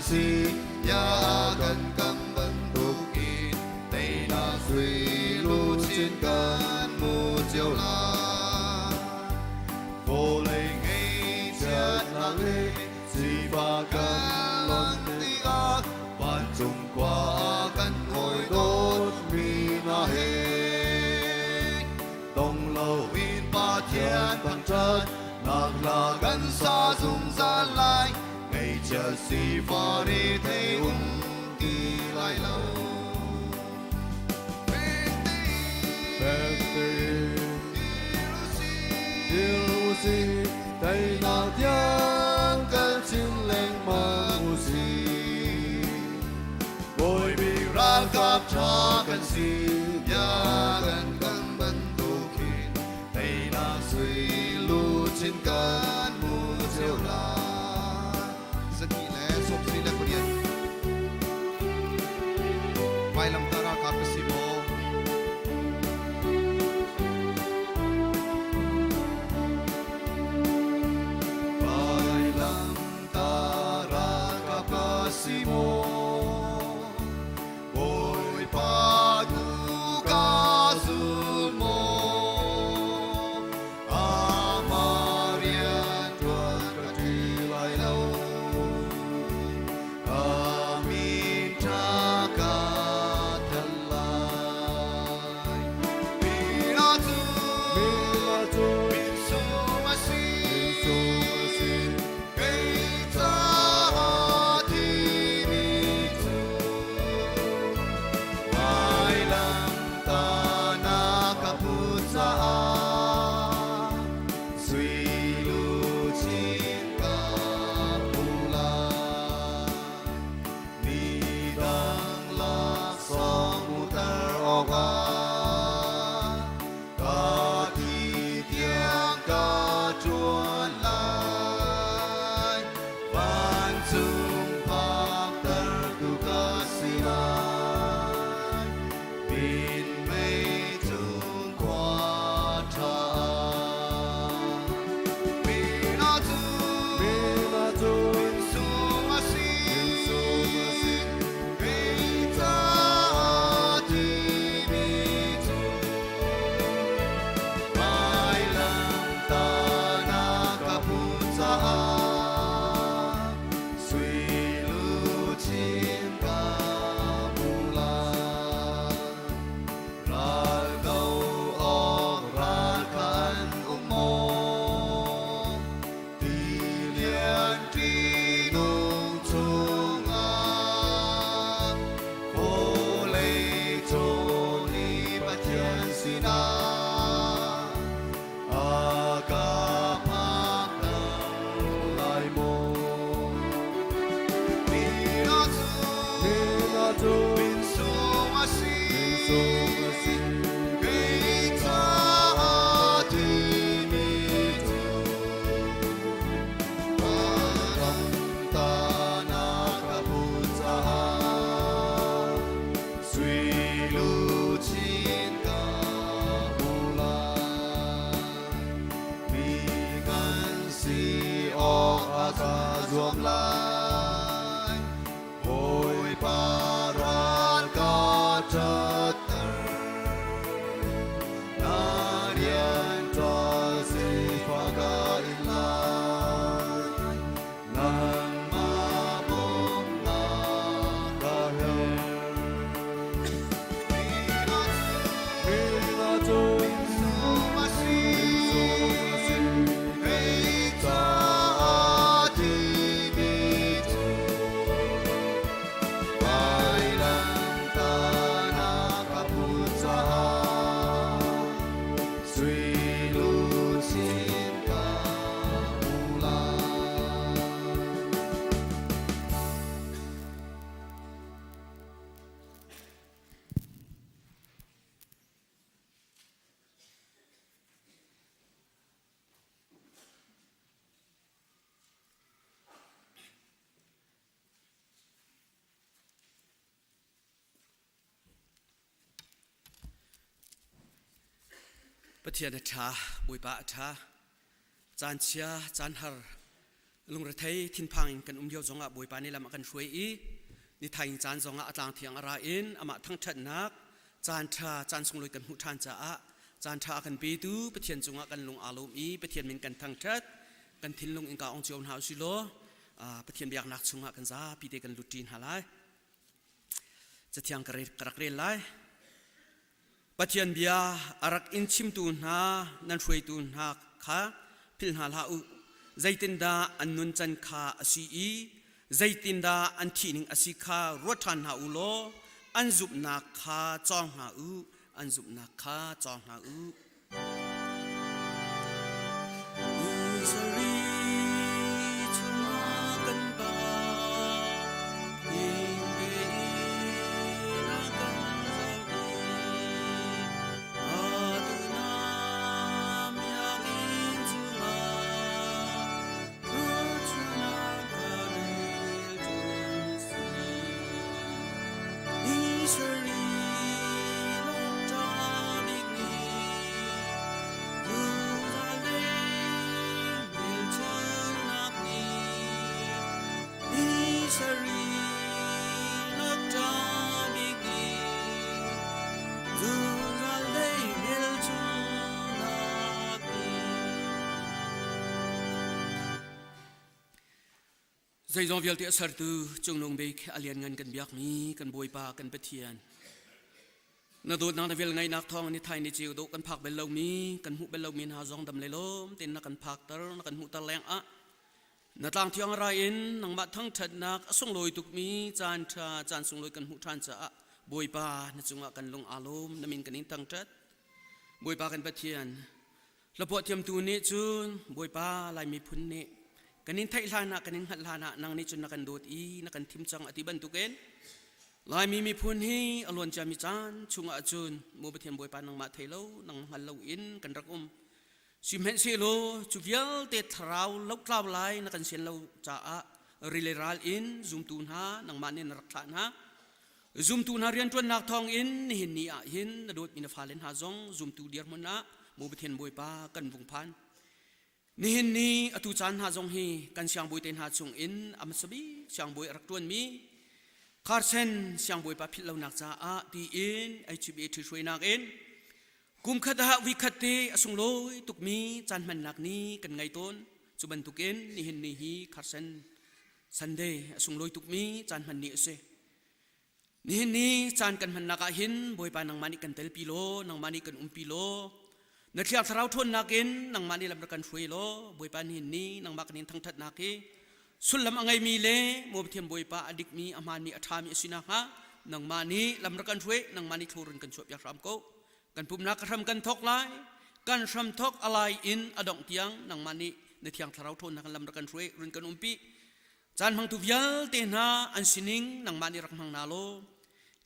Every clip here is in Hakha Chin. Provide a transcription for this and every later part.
si ya kan kam bantukin teinak sui luchin kan mu cio lai. Vawlei ngeihchiatnak le sifah kan lon tikah vancung khua kan hawi dawtmi hna he dong loin Pathian thangṭhat nak hla kan sa zungzal lai ngaihchia sifah rethei um ti lai lo. Fek tein dir u sih, teinak tiang kal chin lengmang u sih. Bawi ralkap ṭha kan si, bia kan kan bantukin teinak sui luchin kan hmu cio lai. Zahnih le sawmsarih le pariat vailamtah ralkap ka si maw? Vailamtah ralkap ka si maw? Bawipa tu ka zul maw? Amah rian ṭuan ka ṭi lai lo. Ka min ṭha ka thanh lai. Mila cu Mila cu min sung a si. min sung a si. Kei caah thimi cu Vailamtah na ka put caah sui luchin ka pu lai. Midang laksawng hmuhter awkah ka thi tiang ka ṭuan lai. Vancung phaktertu ka si lai. Minmei cung khua ṭha. Mina cu Mina cu min sung a si. min sung a si. Kei caah thimi cu Vailamtah na ka put caah sui luchin ka hmu lai. Ral do awk ral kha an um maw? Tilian ṭihnung chungah vawlei cung i Pathian sinah a ka phakter lai maw? Mina cu Mina cu min sung a si. min sung a si. Kei caah timi cu Vailamtah na ka put caah sui luchin ka hmu lai. Mi kan si awk a ka zuam lai. Bawipa ral ka ṭhatter. Na rian ṭha sifah ka in lai. Nangmah bawmhnak ka herh. Mina cu Min sung a si. min sung a si. Kei caah thimi cu vailamtah na ka put caah sui luchin ka hmu lai. Pathian a ṭha, Bawipa a ṭha. Caan chia, caan har. Lungrethei thinphang in kan um lio zongah Bawipa nih lam a kan hruai i nithaing caan zongah a tlang thiang a ra in amah thangṭhatnak caan ṭha caan sunglawi kan hmuh ṭhan caah caan ṭha a kan petu Pathian cungah kan lung aa lawm i Pathian min kan thangṭhat. Kan thinlung in ka ong cio hna usih law Pathian biaknak chungah kan zapi te kan lut ṭi hna lai. Cathiang ka rak rel lai. Pathian bia a rak in chimtu hna nan hruaitu hna kha philh hna hlah u. Zeitindah an nuncan kha a si i zeitindah an thihning a si kha ruat ṭhan hna u law an zumhnak kha cawng hna u, an zumhnak kha cawng hna u. Zeizong vialte a sertu Cungnung Bik a lianngan kan biakmi kan Bawipa kan Pathian. Na dawtnak na vel ngaihnak thawng ni thai ni ceu dawh kan phak bel lomi kan hmuh bel lomi hna zong dam le lawm tein na kan phakter na kan hmuhter leng ah na tlang thiang rai in nangmah thangṭhatnak a sunglawi tukmi caan ṭha caan sunglawi kan hmuh ṭhan caah Bawipa na cungah kan lung aa lawm na min kan in thangṭhat. Bawipa kan Pathian, hlapuah thiamtu nih cun Bawipa Lai miphun nih kan in theih hlan ah kan in hngalh hlan ah nang nih cun na kan dawt i na kan thim cang a ti bantukin Laimi miphun hi a luan ciami caan chungah cun maw Pathian Bawipa nangmah thei lo nang hngal lo in kan rak um. Sihmanhsehlaw cu vialte thlarau lotlau lai na kan sian lo caah ri le ral in zumtu hna nangmah nih na rak thlah hna. Zumtu hna rianṭuannak thawngin nihin ni ah hin na dawtmi na fale hna zong zumtu dirhmun ah maw Pathian Bawipa kan vung phan. Nihin ni atu caan hna zong hi kan siangbawi te hna chungin a hmasa bik siangbawi a rak ṭuanmi Carson siangbawipa philh lonak caah tiin HBA ṭhihruainak in kum khat ah voi khat te a sunglawi tukmi caan hmannak ni kan ngei tawn. Cu bantukin nihin ni hi Carson Sunday a sunglawi tukmi caan hman ni a si. Nihin ni caan kan hmannak ah hin Bawipa nangmah nih kan telpi law, nangmah nih kan umpi law, na Thiang Thlarau ṭhawnnak in nangmah nih lam rak kan hruai law, Bawipa nihin ni nangmah kan in thangṭhatnak hi sullam a ngeimi le maw Pathian Bawipa a dikmi, a hmaanmi, a ṭhami a si nakhnga nangmah nih lam rak kan hruai, nangmah nih thlurun kan chuahpiak hram ko. Kan pumnak ka hram kan thawk lai, kan hram thawk a lai in a dongh tiang nangmah nih na Thiang Thlarau ṭhawnnak in lam rak kan hruai, run kan umpi. Caan hmangtu vialte hna an sining nangmah nih rak hmang hna law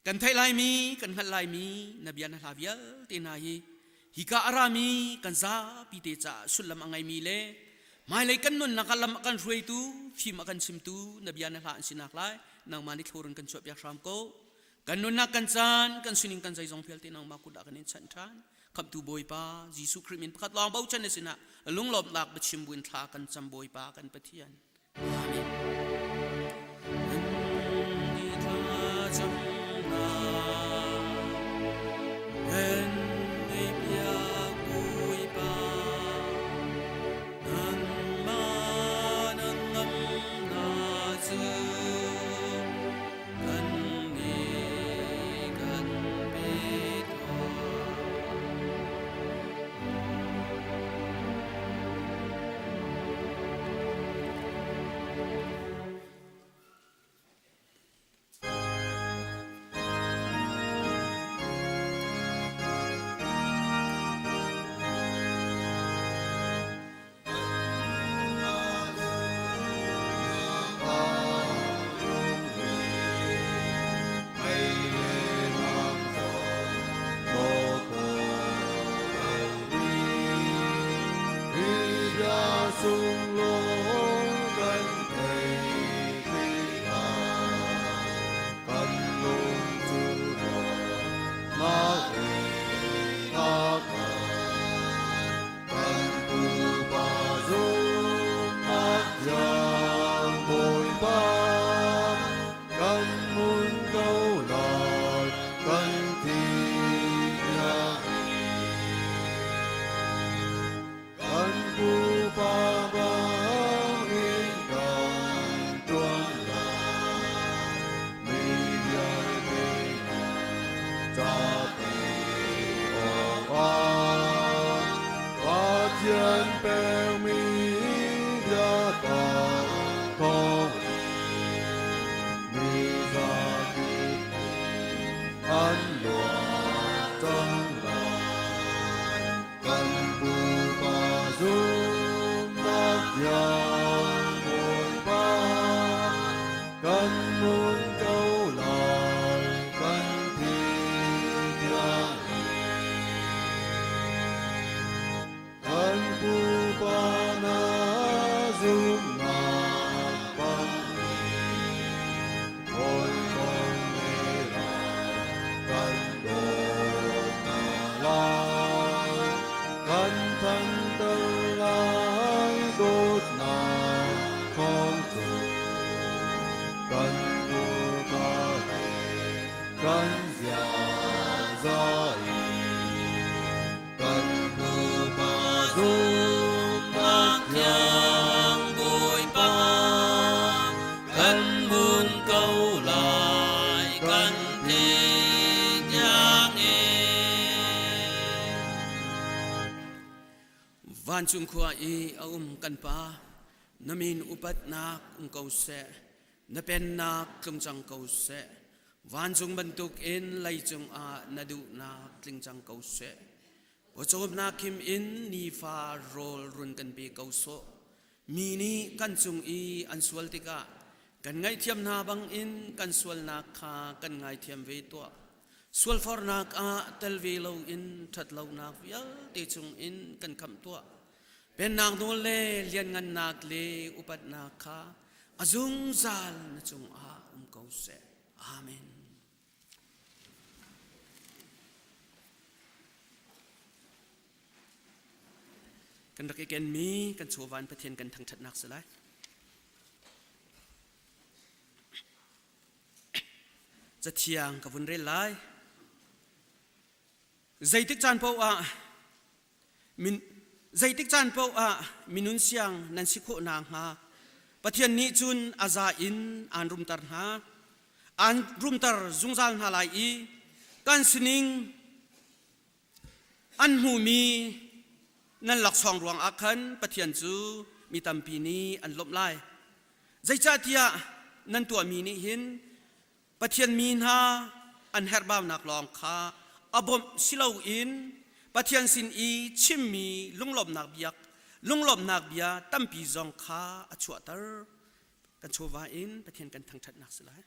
kan theih laimi kan hngalh laimi na bia na hla vialte hna hi hika a rami kan zapi te caah sullam a ngeimi le hmailei kan nunnak ah lam a kan hruaitu fim a kan chimtu na bia na hla an sinak lai nangmah nih thlurun kan chuahpiak hram ko. Kan nunnak kan caan kan sining kan zeizong vialte nangmah kut ah kan in chanh ṭhan. Khamhtu Bawipa Jesuh Khrih min pakhat lawng bochan na sinah lunglawmhnak biachim buin thla kan cam Bawipa kan Pathian. Vancung khua i a um kan Pa, na min upatnak um ko seh, na pennak tlung cang ko seh. Vancung bantukin leicung ah na duhnak tling cang ko seh. Pawcawmnak khim in nifa rawl run kan pe ko sawh. Mi nih kan cung i an sual tikah kan ngaihthiam hna bangin kan sualnak kha kan ngaithiam ve tuah. Sualfornak ah tel ve loin ṭhatlonak vialte chungin kan khamh tuah. Pennak nawl le lianngannak le upatnak kha a zungzal na cungah um ko seh. Amen. Kan rak i kenmi kan chawva in Pathian kan thangṭhatnak si lai. Cathiang ka vun rel lai. Zeitik caan paoh ah min zeitik caan paoh ah minun siang nan si khawh nakhnga Pathian nih cun a za in aan rumter hna. Aan rumter zungzal hna lai i kan sining An hmuhmi nan laksawng ruangah khan Pathian cu mi tampi nih an lawmh lai. Zeicahtiah nan tuahmi nih hin Pathian mi hna an herhbaunak lawng kha a bawmh si loin Pathian sin i chimmi lunglawmhnak bia lunglawmhnak bia tampi zong kha a chuahter. Kan chawva in Pathian kan thangṭhatnak si lai.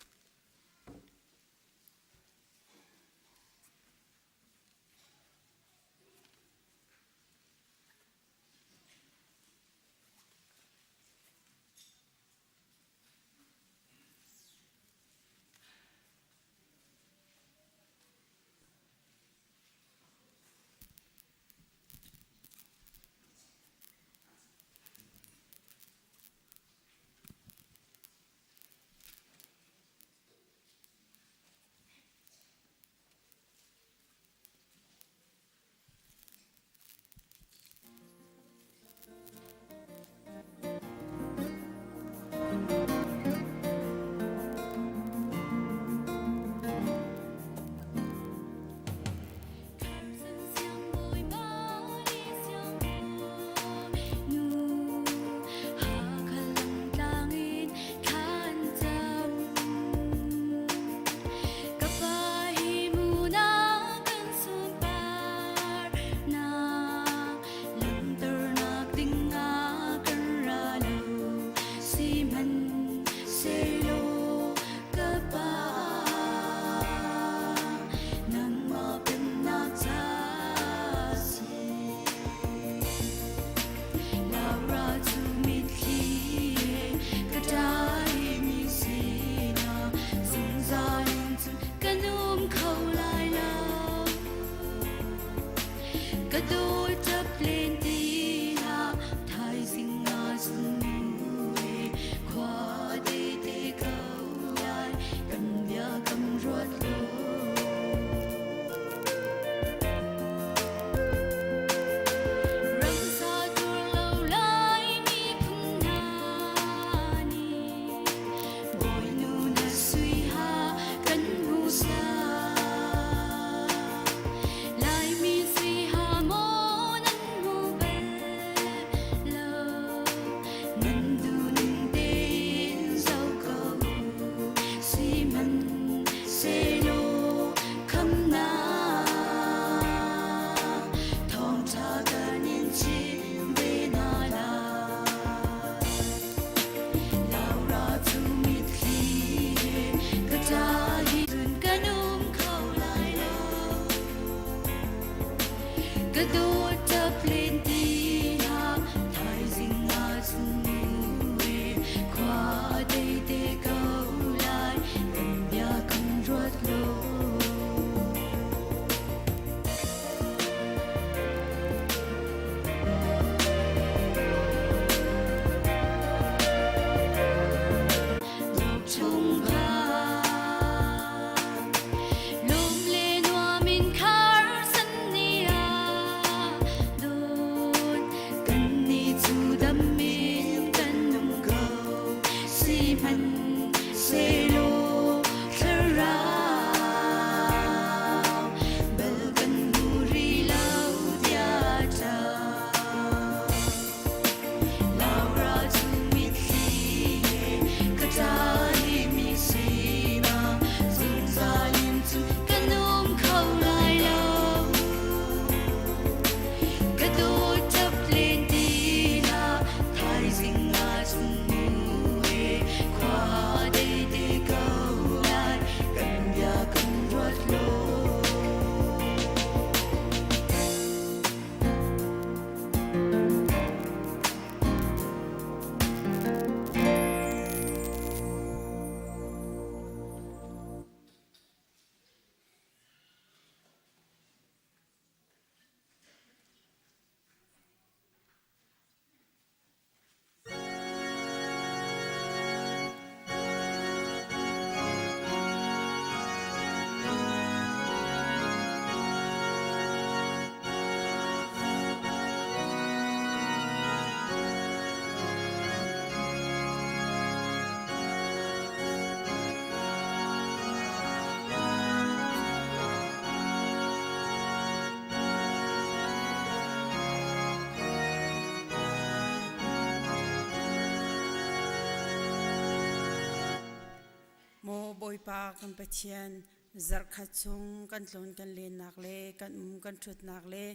Maw Bawipa kan Pathian, zarhkhat chung kan tlawn kan lennak le kan um kan ṭhutnak le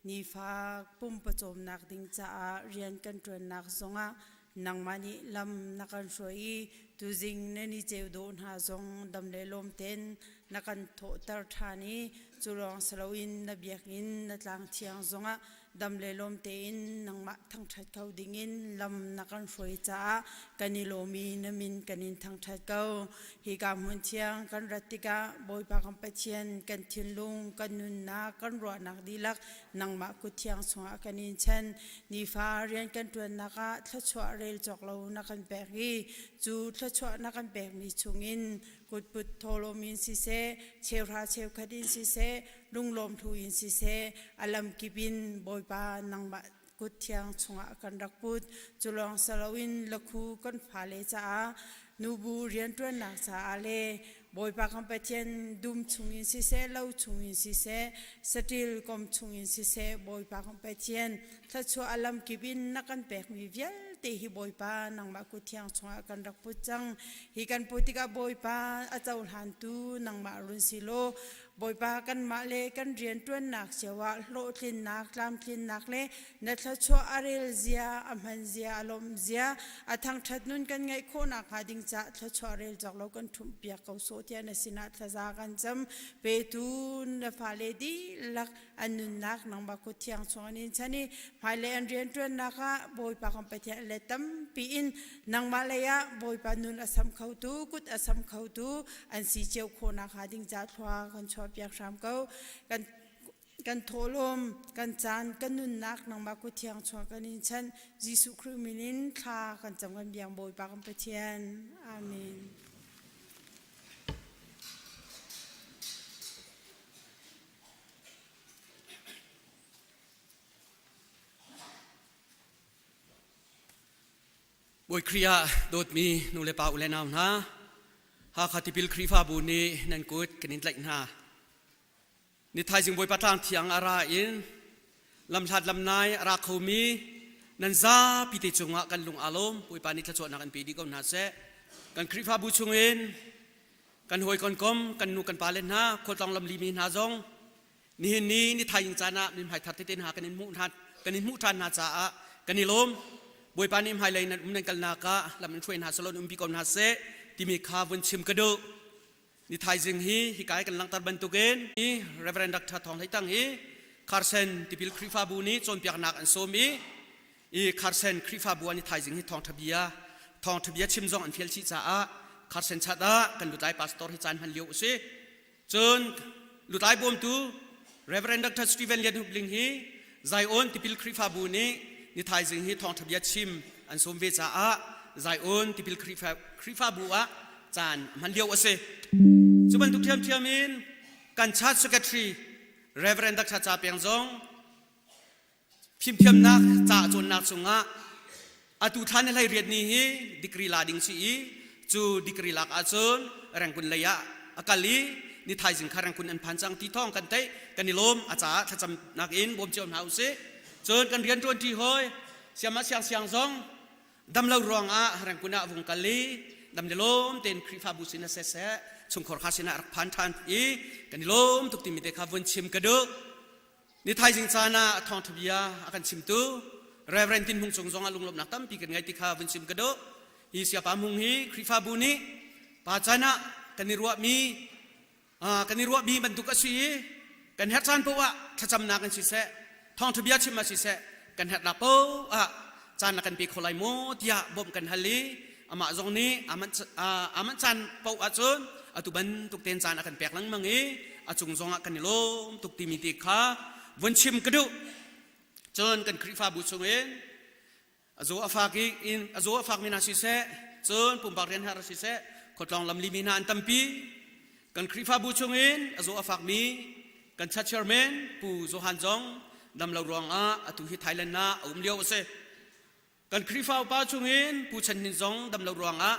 nifa pumpawcawmnak ding caah rian kan ṭuannak zongah nangmah nih lam na kan hruai i tuzing na ni ceu dawh hna zong dam le lawm tein na kan thawhter ṭhan i cu lawng si loin na biakinn na tlang thiang zongah dam le lawm tein nangmah thangṭhat kho dingin lam na kan hruai caah kan i lawm i na min kan in thangṭhat ko. Hika hmun thiang kan rat tikah Bawipa kan Pathian kan thinlung, kan nunnak, kan ruahnak dihlak nangmah kut thiang chungah kan in chan. Nifa rian kan ṭuannak ah thluachuah rel cawk lo na kan pek i cu thluachuah na kan pekmi chungin kutput thawlawm in siseh, cheuhra cheukhat in siseh, lunglawm hlu in siseh, a lamkip in Bawipa nangmah kut thiang chungah kan rak put. Cu lawng si loin lakhu kan fale caah nubu rianṭuannak caah le Bawipa kan Pathian dum chungin siseh, lo chungin siseh, saṭil kom chungin siseh, Bawipa kan Pathian thluachuah a lamkip in na kan pekmi vialte hi Bawipa nangmah kut thiang chungah kan rak put cang. Hi kan put tikah Bawipa a cohlantu nangmah run si law Bawipa kanmah le kan rianṭuannak cio ah hlawhtlinnak, tlamtlinnak le na thluachuah a rel zia, a hman zia, a lawmh zia, a thangṭhat nun kan ngeih khawh nakhnga ding caah thluachuah rel cawk lo kan ṭhumh piak ko sawh tiah na sinah thlaza kan cam. Petu na fale dihlak an nunnak nangmah kut thiang chung an in chan i hmailei an rianṭuannak ah Bawipa kan Pathian le tampi in nangmah lei ah Bawipa nun a sam khotu kut a sam khotu an si cio khawh nakhnga ding ca thlua kan chuahpiak hram ko. Kan kan thawhlawm kan caan kan nunnak nangmah kut thiang chung kan in chanh Jesuh Khrih min in thla kan cam kan biang Bawipa kan Pathian. Amen. Bawi Khrih ah dawtmi nu le pa u le nau hna, Hakha Tipil Khrihfabu nih nan kut kan in tlaih hna. Ni thaizing Bawipa tlang thiang a ra in lamhlat lamnai a ra khomi nan zapi te cungah kan lung aa lawm. Bawipa nih thluachuahnak an pe dih ko hna seh. Kan Khrihfabu chungin kan hawi kan kom kan nu kan pa le hna khualtlawng lamli mi hna zong nihin ni ni thaizing caan ah min hmai thar tete hna kan in hmuh hna kan in hmuh ṭhan hna caah kan i lawm. Bawipa nih hmailei nan um nan kalnak ah lam in hruai hna selaw umpi ko hna seh timi kha vun chim ka duh. Ni thaizing hi hikai kan langhter bantukin Reverend Dr. Thawng Hlei Tang hi Carson Tipil Khrihfabu nih cawnpiaknak an sawm i i Carson Khrihfabu ah ni thaizing hi thawngṭha bia thawngṭha bia chim zong an fial chih caah Carson chat ah kan lutlai pastor hi caan hman lio a si. Cun lutlai bawmtu Reverend Dr. Stephen Lian Hup Ling hi Zion Tipil Khrihfabu nih ni thaizing hi thawngṭha bia chim an sawm ve caah Zion Tipil Khrihfabu ah caan hman lio a si. Cu bantuk ṭhiamṭhiam in kan church secretary Reverend Dr. Ca Peng zong fimthiamnak ca cawnnak chungah atu thla ni hlei riat ni hi degree la ding si i cu degree lak ahcun Rangoon lei ah a kal i ni thaizing kha Rangoon an phan cang ti thawng kan theih kan i lawm a caah thlacamnak in bawm cio hna usih. Cun kan rian ṭuanṭi hawi siama siang siang zong damlo ruangah Rangoon ah vung kal i dam le lawm tein Khrihfabu sin ah siseh chungkhar kha sinah rak phan ṭhan i kan i lawm tuk timi te kha vun chim ka duh. Ni thaizing caan ah thawngṭha bia a kan chimtu Reverend Tin Hmung Cung zong ah lunglawmhnak tampi kan ngei ti kha vun chim ka duh. Hi siapa Hmung hi Khrihfabu nih pa caan ah kan i ruahmi kan i ruahmi bantuk a si i kan herh caan paoh ah thlacamnak in siseh thawngṭha bia chim ah siseh kan herhnak paoh ah caan na kan pe kho lai maw tiah bawmh kan hal i amah zong nih amah caan paoh ahcun atu bantuk tein caan a kan pek lengmang i a cung zongah kan i lawm tuk timi te kha vun chim ka duh. Cun kan Khrihfabu chungin a zaw a fak in a zaw a fakmi hna siseh cun pumpak rian har siseh khuatlawng lamli mi hna an tampi. Kan Khrihfabu chungin a zaw a fakmi kan church chairman Pu Johan zong damlo ruangah atu hi Thailand ah a um lio a si. Kan Khrihfa upa chungin Pu Chan Hnin zong damlo ruangah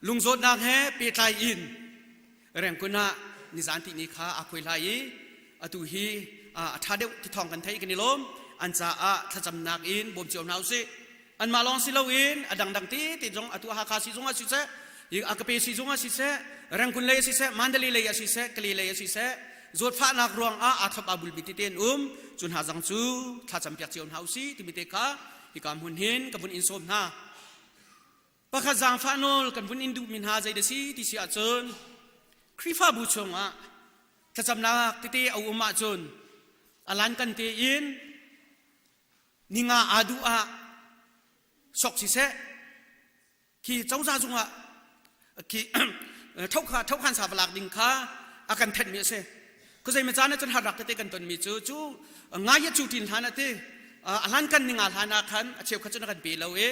lungzawtnak he pehtlai in Rengkun ah nizan ti ni kha aa khuai hlai i atu hi a ṭha deuh ti thawng kan theih kan i lawm. An caah thlacamnak in bawm cio hna usih. Anmah lawng si loin a dangdang tete zong atu Hakha si zong ah siseh. A ka pe si zung ah siseh, Rangoon lei ah siseh, Mandalay lei ah siseh, Kale lei ah siseh, zawtfahnak ruang ah aa thlop aa bulmi tete an um. Cu hna zang cu thlacam piak cio hna usih timi te kha hika hmun hin ka vun in sawm hna. Pakhat zaangfah nawl kan vun in duhmi hna zei da si ti si ahcun Khrihfabu chungah thlacamnak tete a um ahcun alan kan tein ninga aa duh ah sok siseh khi cozah zungah khi thokha thokhan sa lak ding kha a kan thenmi a si khuazei ma caan ah cun harnak tete kan tonmi cu cu ngai a cu tin hlan ati a hlan kan ninga hlan ah khan a cheukhat cun a kan pe lo i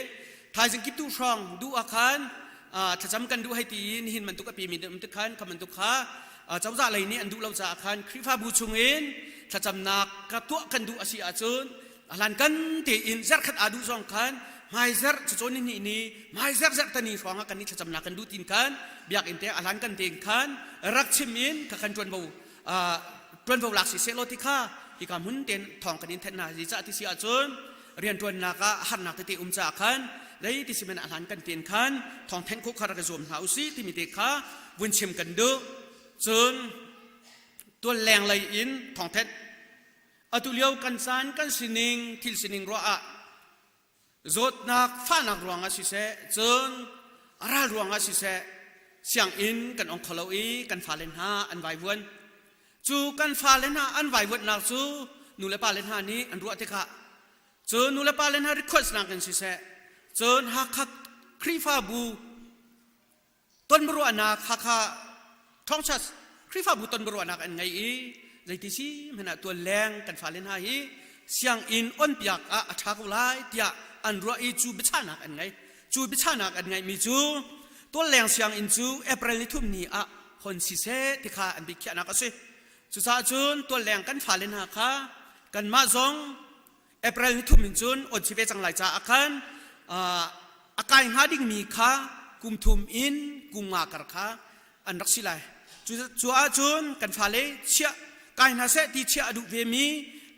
thaizing kip tu hrawng duh ah khan thlacam kan duh hei ti i nihin bantuk a pemi um tik khan kha bantuk kha cozah lei nih an duh lo caah khan Khrihfabu chungin thlacamnak ka tuah kan duh a si ahcun a hlan kan tein zarkhat aa duh zong khan hmaizarh cucawn ni hnih ni hmaizarh zarh tani hrawng ah kan i thlacamnak kan duh tin khan biakinn te a hlan kan tein khan rak chim in ka kan ṭuanvo ṭuanvo lak si seh law ti kha hika hmun ten thawng kan in thenh hna zi cah ti si ahcun rianṭuannak ah harnak tete um caah khan lei ti si men a hlan kan ten khan thawng thenh khawh kha rak i zuam hna usih timi te kha vun chim kan duh. Cun tual leng lei in thawng thenh Atu lio kan caan kan sining thil sining ruah ah zawtnak fahnak ruangah siseh cun ral ruangah siseh sianginn kan ong kholo i kan fale hna an vaivuan. Cu kan fale hna an vaivuanhnak cu nu le pale hna nih an ruah tikah cun nu le pale hna request nak in siseh cun Hakha Khrihfabu tonbiaruahnak Hakha Thawngṭha Khrihfabu tonbiaruahnak an ngei i zeiti si hmanh ah tual leng kan fale hna hi sianginn onpiak ah a ṭha ko lai tiah an ruah i cu biachahnak an ngei. Cu biachahnak an ngeihmi cu tual leng sianginn cu April ni thum ni ah hon si seh ti kha an biakhiahnak a si. Cucaah cun tual leng kan fale hna kha kanmah zong April ni thum in cun on si ve cang lai caah khan a kai hnga dingmi kha kum thum in kum nga kar kha an rak si lai. Cu ahcun kan fale chiah kai hna seh ti chiah a duh vemi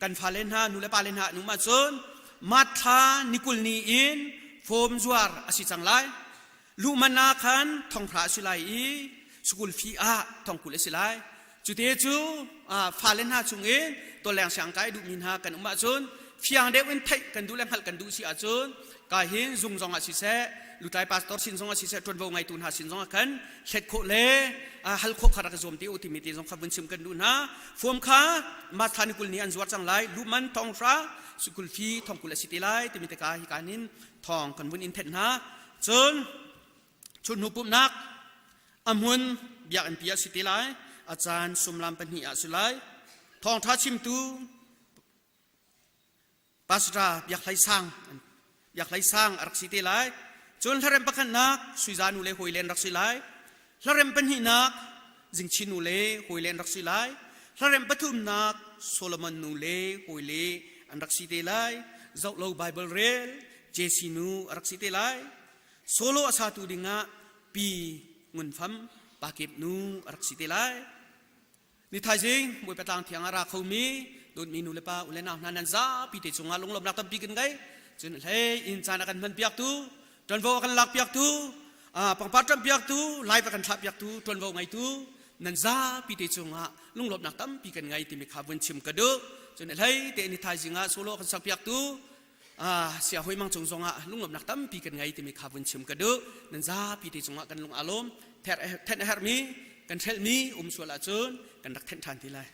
kan fale hna nu le pale hna an um ahcun March thla ni 20 ni in form zuar a si cang lai. Luhman ah khan thonghra a si lai i school fee ah thongkul a si lai. Cute cu fale hna chung in tawleng siang kai duhmi hna kan um ahcun fiang deuh in theih kan duh le hngalh kan duh si ahcun ka hin zung zong ah siseh lutlai pastor sin zong ah siseh ṭuanvo ngaitu hna sin zong ah khan hlet khawh le hal khawh kha rak i zuam te u timi te zong kha vun chim kan duh hna. Form kha March thla ni 20 ni an zuar cang lai. Luhman thonghra school fee thongkul a si te lai timi te ka hi ka nin thong kan vun in thenh hna. Cun chun hnu pumhnak a hmun biakinn pi ah si te lai, a caan sumlam pahnih ah si lai. Thawngṭha chimtu Pastor Biak Hlei Sang Biak Hlei Sang a rak si te lai. Cun hlarem pakhatnak Suiza nu le hawi le an rak si lai. Hlarem pahnihnak Zingchin nu le hawi le an rak si lai. Hlarem pathumnak Solomon nu le hawi le an rak si te lai. Zohlo Bible rel JC nu a rak si te lai. Solo a satu dingah Pi Ngun Fam Pa Kep nu a rak si te lai. Ni thaizing Bawipa tlang thiang ah ra khomi dawtmi nu le pa u le nau hna nan zapi te cungah lunglawmhnak tampi kan ngei. Cun hlei inn caan a kan hman piaktu, ṭuanvo a kan lak piaktu, pangpar ṭamh piaktu, live a kan thlah piaktu, ṭuanvo ngeitu nan zapi te cungah lunglawmhnak tampi kan ngei timi kha vun chim ka duh. Cun hlei te ni thaizing ah solo a kan sak piaktu sia hoi mang cung zongah lunglawmhnak tampi kan ngei timi kha vun chim ka duh. Nan zapi te cungah kan lung aa lawm. Thenh a herhmi, kan hrelhmi um sual ahcun kan rak thenh ṭhan ti lai.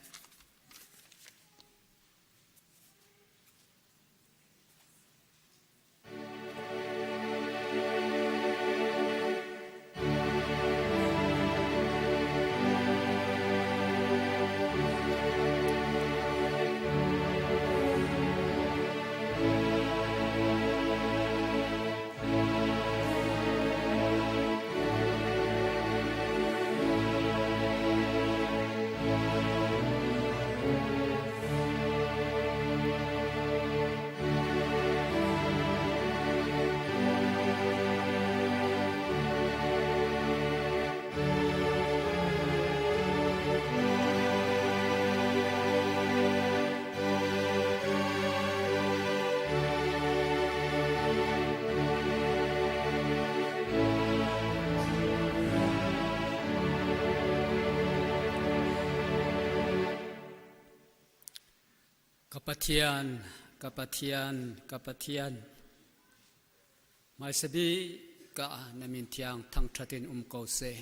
Pathian, ka Pathian, ka Pathian, hmaisabik ah na min thiang thangṭhat in um ko seh.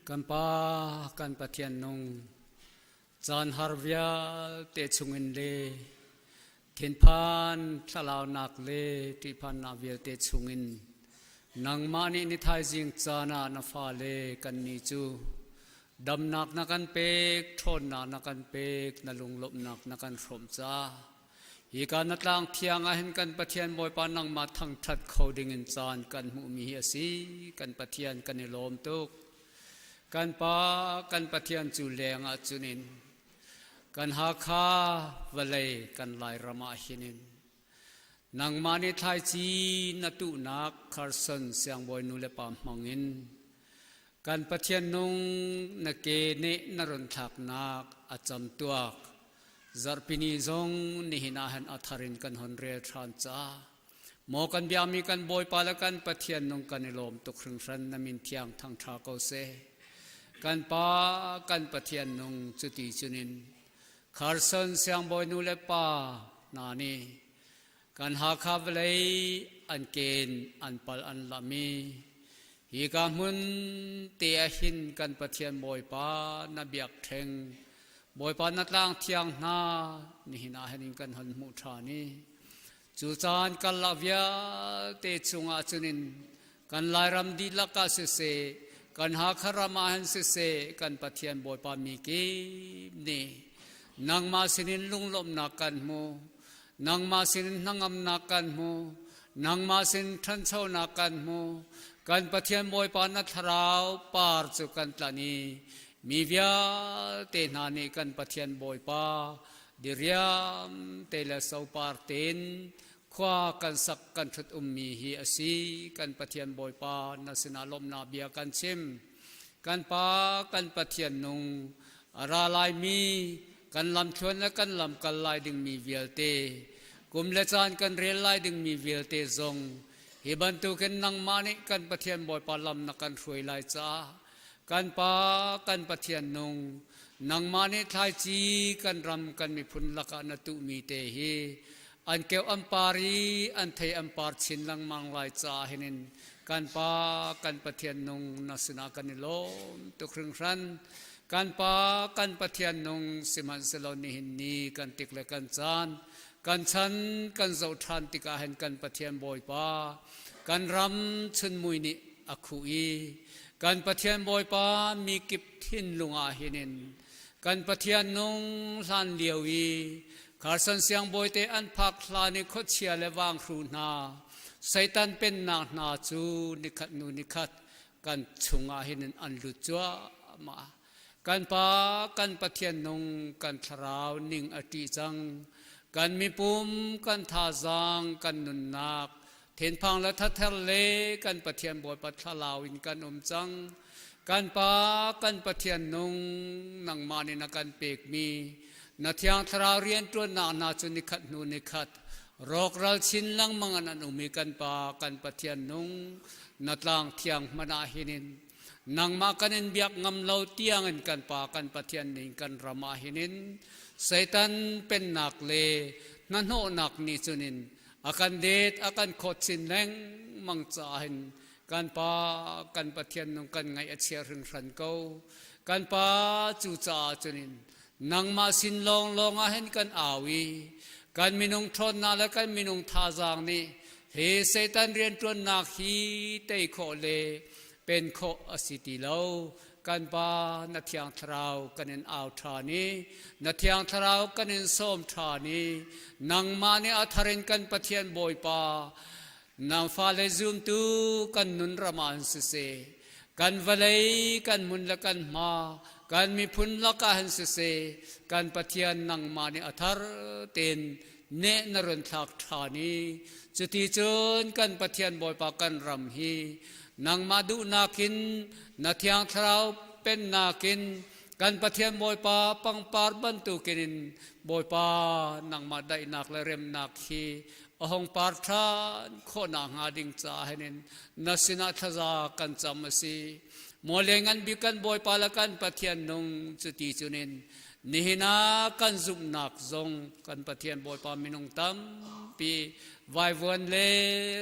Kan Pa, kan Pathian nung, caan har vialte chungin le thinphan thlalaunak le ṭihphannak vialte chungin nangmah nih ni thaizing caan ah na fale kannih cu Damnak na kan pek, ṭhawnnak na kan pek, na lunglawmhnak na kan hrawmh caah hika na tlang thiang ah hin kan Pathian Bawipa nangmah thangṭhat kho dingin caan kan hmuhmi hi a si. Kan Pathian kan i lawm tuk. Kan Pa, kan Pathian cu leng ah cunin kan Hakha vawlei kan Lairam ah hinin nangmah nih thlaici na tuhnak Carson siangbawi nu le pa hmangin Kan Pathian nung na ke nih na run thlaknak a camtuak. Zarhpini zong nihin ah hin a thar in kan hon rel ṭhan caah maw kan biakmi kan Bawipa le kan Pathian nung kan i lawm tuk hringhran na min thiang thangṭha ko seh. Kan Pa kan Pathian nung cuti cunin Carson siangbawi nu le pa hna nih Kan Hakha vawlei an ken an pal an lam i hika hmun te ah hin kan Pathian Bawipa na biakṭheng Bawipa na tlang thiang hna nihin ah hin kan hon hmuh ṭhan i cu caan karlak vialte chungah cunin kan Lairam dihlak ah siseh kan Hakha ram ah hin siseh kan Pathian Bawipa mi kip nih nangmah sinin lunglawmhnak kan hmu. Nangmah sin hnangamnak kan hmu. Nangmah sin ṭhanchonak kan hmu. Kan Pathian Bawipa na thlarau par cu kan tlanh i mi vialte hna nih kan Pathian Bawipa diriam te le sopar tein khua kan sak kan ṭhut ummi hi a si. Kan Pathian Bawipa na sinah lawmhnak bia kan chim. Kan Pa kan Pathian nung a ra laimi kan lamthluan le kan lamkal lai dingmi vialte kum le caan kan rel lai dingmi vialte zong hi bantukin nangmah nih kan Pathian Bawipa lam na kan hruai lai caah kan Pa kan Pathian nung nangmah nih thlaici kan ram kan miphun lakah na tuhmi te hi an keuh an par i an thei an par chin lengmang lai caah hinin kan Pa kan Pathian nung na sinah kan i lawm tuk hringhran. Kan Pa kan Pathian nung sihmanhsehlaw nihin ni kan tik le kan caan kan chan kan zoh ṭhan tikah hin kan Pathian Bawipa kan ram chunmui nih a khuh i kan Pathian Bawipa mi kip thinlung ah hinin kan Pathian nung hlan lio i Carson siangbawi te an phak hlan i khuachia le vanghru hna Satan pennak hna cu nikhat hnu nikhat kan chungah hin an lut cuahmah. Kan Pa kan Pathian nung kan thlarau ning a ṭih cang. Kan mipum kan thazaang kan nunnak thinphang le thather le kan Pathian Bawipa thlalau in kan um cang. Kan Pa kan Pathian nung nangmah nih na kan pekmi na Thiang Thlarau rianṭuannak hna cu nikhat hnu nikhat rawkral chin lengmang in an um i kan Pa kan Pathian nung na tlang thiang hmanh ah hinin nangmah kan in biak ngam lo tiangin kan Pa kan Pathian ning kan ram ah hinin Satan pennak le hnahnawhnak nih cunin a kan det a kan khawt chin lengmang caah hin kan Pa kan Pathian nung kan ngaih a chia hringhran ko. Kan Pa cu caah cunin nangmah sin lawnglawng ah hin kan au i kan minung ṭhawnnak le kan minung thazaang nih hi Satan rianṭuannak hi tei khawh le pen khawh a si ti lo. Kan Pa na Thiang Thlarau kan in au ṭhan i na Thiang Thlarau kan in sawm ṭhan i nangmah nih a thar in kan Pathian Bawipa nang fale zumtu kan nun ram ah hin siseh kan vawlei kan hmun le kan hma kan miphun lakah hin siseh kan Pathian nangmah nih a thar tein neh na run thlak ṭhan i cuti cun kan Pathian Bawipa kan ram hi nangmah duhnak in na Thiang Thlarau pennak in kan Pathian Bawipa pangpar bantukin in Bawipa nangmah daihnak le remnak hi a hong par ṭhan khawhnak hnga ding caah hin na sinah thlaza kan cam a si. Maw le ngan bik kan Bawipa le kan Pathian nung cuti cunin. Nihin ah kan zumhnak zong kan Pathian Bawipa minung tampi vaivuan le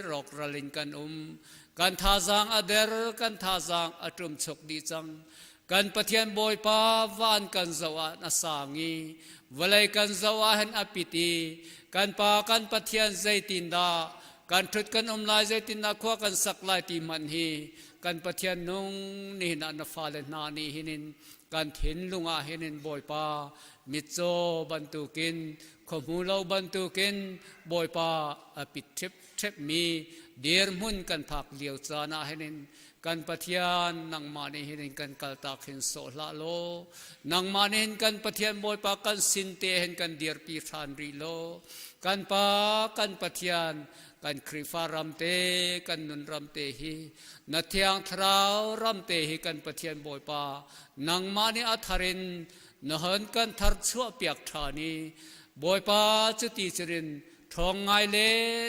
rawkral in kan um. Kan thazaang a der, kan thazaang a ṭumchuk dih cang. Kan Pathian Bawipa van kan zoh ah a sang i vawlei kan zoh ah hin a pit i kan Pa kan Pathian zeitindah kan ṭhut kan um lai zeitindah khua kan sak lai ti hmanh hi kan Pathian nung nihin ah na fale hna nih hinin kan thinlung ah hin in Bawipa mitcaw bantukin khuahmu lo bantukin Bawipa a pit ṭhipṭhep mi dirhmun kan phak lio caan ah hin in kan Pathian nangmah nih hin in kan kaltak hin sawh hlah law nangmah nih hin kan Pathian Bawipa kan sin te hin kan dirpi ṭhan rih law kan Pa kan Pathian kan Khrihfa ram te kan nun ram te hi na thiang thlarau ram te hi kan Pathian Bawipa nangmah nih a thar in na hon kan thar chuah piak ṭhan i Bawipa cuti curin ṭhawng ngai le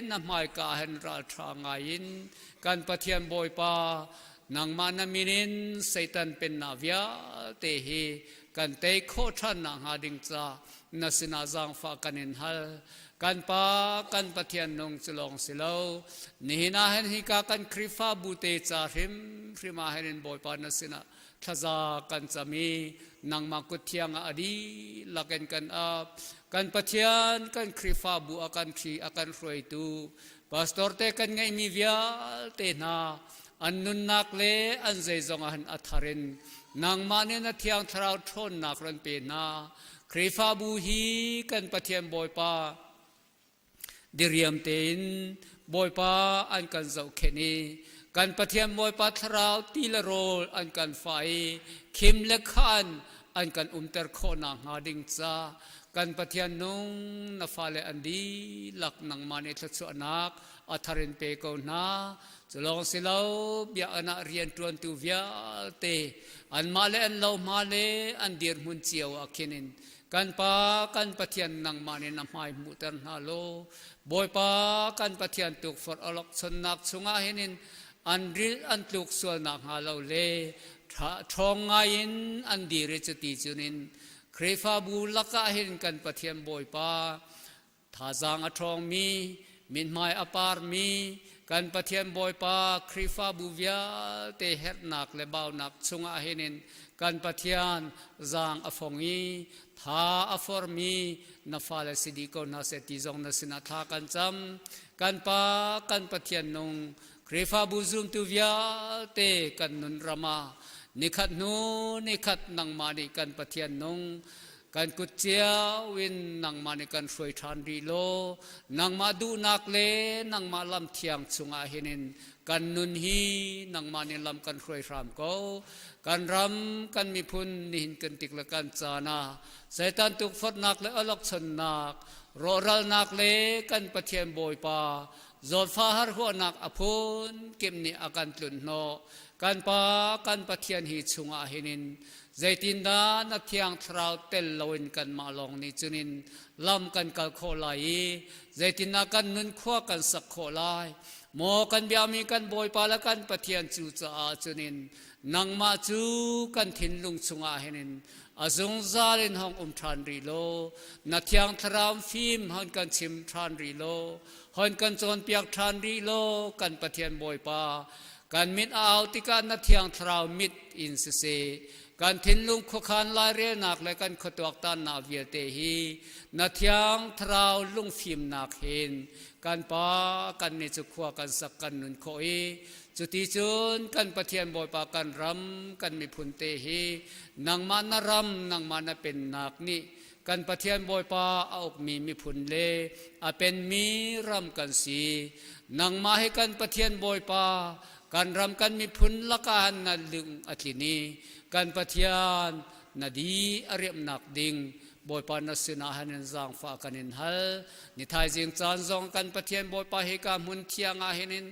na hmaika hen ralṭha ngai in kan Pathian Bawipa nangmah na min in Satan pennak vialte hi kan tei khawh ṭhan nakhnga ding ca na sinah zaangfah kan in hal. Kan Pa, kan Pathian nung cu lawng si lo. Nihin ah hin hika kan Khrihfabu te ca hrimhrim ah hin in Bawipa na sinah thlaza kan cam i nangmah kut thiang ah a dihlak in kan ap. Kan Pathian, kan Khrihfabu a kan ṭhi, a kan hruaitu, pastor te kan ngeihmi vialte hna an nunnak le an zeizong ah hin a thar in nangmah nih na Thiang Thlarau ṭhawnnak ron pe hna. Khrihfabu hi kan Pathian Bawipa diriam tein Bawipa an kan zohkhenh i kan Pathian Bawipa thlarau ti le rawl an kan fah i khim le khan an kan umter khawh nakhnga ding ca kan Pathian nung na fale an dihlak nangmah nih thluachuahnak a thar in pe ko hna. Cu lawng si lo bia an ah rianṭuantu vialte anmah le an lohma le an dirhmun cio ah khin in kan Pa kan Pathian nangmah nih na hmai hmuhter hna law Bawipa kan Pathian tukforh awlokchonnak chungah hin in an rilh an tluk sual nakhnga lo le ṭhawng ngai in an dir i cuti cun in Khrihfabu lakah hin kan Pathian Bawipa Thazaang a ṭhawngmi, mithmai a parmi, kan Pathian Bawipa Khrihfabu vialte herhnak le baunak chungah hin in kan Pathian zaang a fong i tha a formi na fale si dih ko hna seh ti zong na sinah thla kan cam. Kan Pa, kan Pathian nung, Khrihfabu zumtu vialte kan nun ram ah nikhat hnu nikhat nangmah nih kan Pathian nung kan kut cio in nangmah nih kan hruai ṭhan rih law nangmah duhnak le nangmah lam thiang chungah hin in kan nun hi nangmah nih lam kan hruai hram ko. Kan ram kan miphun nihin kan tik le kan caan ah Satan tukforhnak le awlokchonnak rawhralnak le kan Pathian Bawipa zawtfah harhuahnak a phun kip nih a kan tlunh hnawh. Kan Pa kan Pathian hi chungah hin in Zeitindah na Thiang Thlarau tel loin kanmah lawng nih cun in lam kan kal khawh lai i zeitindah kan nun khua kan sak khawh lai? Maw kan biakmi kan Bawipa le kan Pathian cu caah cun in nangmah cu kan thinlung chungah hin in a zungzal in hong um ṭhan rih law na Thiang Thlarau fim hon kan chim ṭhan rih law hon kan cawnpiak ṭhan rih law kan Pathian Bawipa kan mit a au tikah na Thiang Thlarau mit in siseh kan thinlung khuakhan lairelnak le kan khuatuaktannak vialte hi na Thiang Thlarau lungfimnak hin kan Pa kan nih cu khua kan sak kan nun khawh i cuti cun kan Pathian Bawipa kan ram kan miphun te hi nangmah na ram nangmah na pennak nih kan Pathian Bawipa a ukmi miphun le a penmi ram kan si. Nangmah hi kan Pathian Bawipa kan ram kan miphun lakah na lung a tlin i kan Pathian na di a riamnak ding Bawipa na sinah han in zaangfah kan in hal. Ni thaizing caan zong kan Pathian Bawipa hi ka hmun thiang ah hin in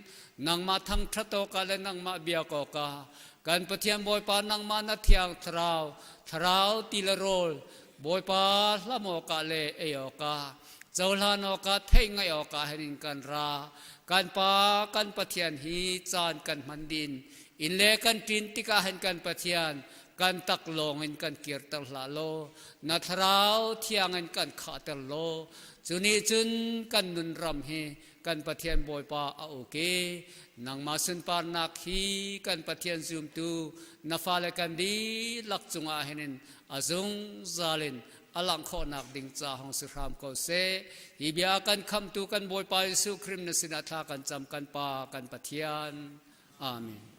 nangmah thangṭhat awkah le nangmah biak awkah kan Pathian Bawipa nangmah na thiang thlarau thlarau ti le rawl Bawipa hlam awkah le ei awkah cohlan awkah theih ngaih awkah hin in kan ra. Kan Pa kan Pathian hi caan kan hman din. Inn le kan ṭin tikah hin kan Pathian. kan taklawng in kan kirter hlah law na thlarau thiang in kan khahter law cu nih cun kan nun ram hi kan Pathian Bawipa a uk i nangmah sunparnak hi kan Pathian zumtu na fale kan dihlak cungah hin in a zungzal in a langh khawhnak ding ca hong si hram ko seh. Hi bia kan khamtu kan Bawipa Jesuh Khrih na sinah thla kan cam kan Pa kan Pathian. Amen.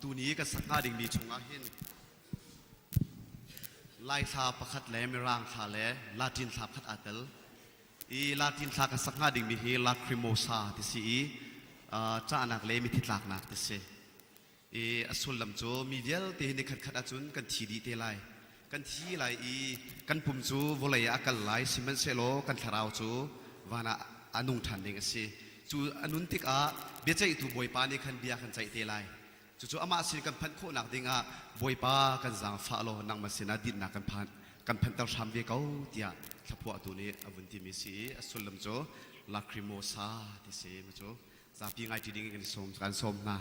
Tuni ka sak hnga dingmi chungah hin Lai thla pakhat le Mirang thla le Latin thla pakhat aa tel. I Latin thla ka sak hnga dingmi hi Lacrimosa ti si i cahnak le mithi tlaknak ti si. I a sullam cu mi vialte hi nikhat khat ahcun kan thi dih te lai. Kan thi lai i kan pum cu vawlei ah a kal lai sihmanhsehlaw kan thlarau cu van ah a nung ṭhan ding a si. Cu a nun tikah biaceihtu Bawipa nih khan bia kan ceih te lai. Cucu amah sin kan phanh khawhnak dingah Bawipa kan zaangfah law nangmah sinah dinhnak kan phan kan phanhter hram ve ko tiah thlaphuahtu nih a vun timi si i a sullam cu lacrimosa ti si mu cu zapi ngai ṭi ding in kan sawm kan sawm hna.